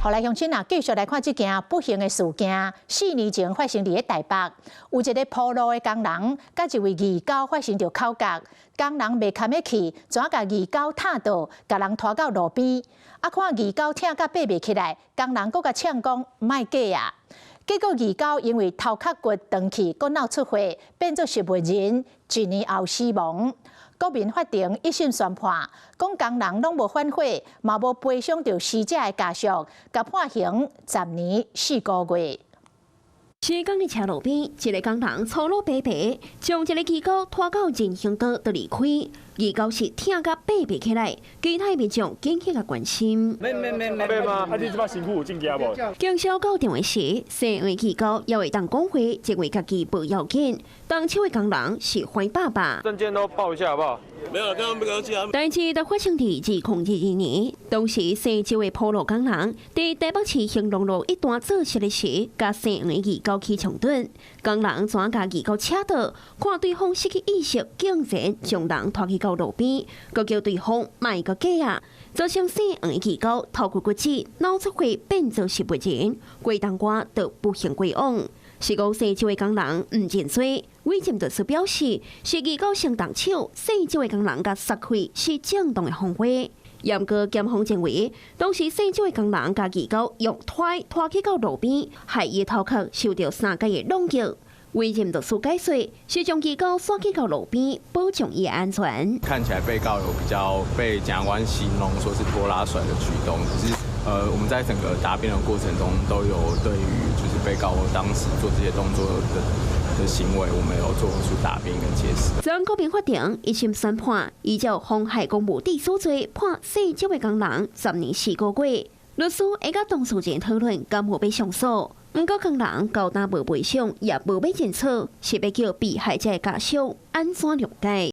好來，鄉親啊，繼續來看這件不幸的事件。4年前發生佇咧台北，有一个鋪路的工人，佮一位義狗發生著口角，工人袂堪得去，怎共義狗踢倒，共人拖到路邊。啊，看義狗疼甲爬袂起來，工人閣共嗆講莫假啊。結果義狗因為頭殼骨斷去，閣腦出血，變做植物人，一年後死亡。國民法庭一審宣判，講工人攏無反悔，嘛無賠償著死者的家屬，共判刑10年4個月。施工的車路邊，一个工人粗魯白白，將一个義狗拖到人行道就離開。義狗是疼甲爬袂起來，其他民眾緊急共關心。沒沒沒沒沒嗎？啊，你這擺身軀有正驚無？警消到場的時，姓黃義狗猶會當講話，認為家己無要緊。動手的工人是黃爸爸。證件都報一下好不好？沒有，剛剛沒有記。代誌就發生佇2022年，當時姓周的鋪路工人佇台北市興隆路一段做事的時，共姓黃義狗起衝突，工人怎共義狗扯倒，看對方失去意識，竟然將人拖去到路邊，閣叫對方莫閣假啊，造成姓黃義狗頭骨骨折、腦出血，變做植物人，過冬瓜就不幸歸往。是講姓周的工人毋認罪，委任律師表示，是義狗先動手，姓周的工人共殺開是正當的防衛。毋過檢方認為，當時姓周的工人共義狗用拖拖去到路邊，害伊頭殼受著三階的挵擊。委任律師解說，是將義狗徙去到路邊，保障伊的安全。看起來被告有比較被檢察官形容說是拖拉甩的舉動，可是我們在整個答辯的過程中都有對於就是被告當時做這些動作的行為，我們有做出答辯跟解釋。全國民法庭一審宣判，依照妨害公務致死罪判姓周的工人10年4個月。律師會佮當事人討論，敢有欲上訴。毋過工人到今無賠償，也無欲認錯，是欲叫被害者家屬按怎諒解？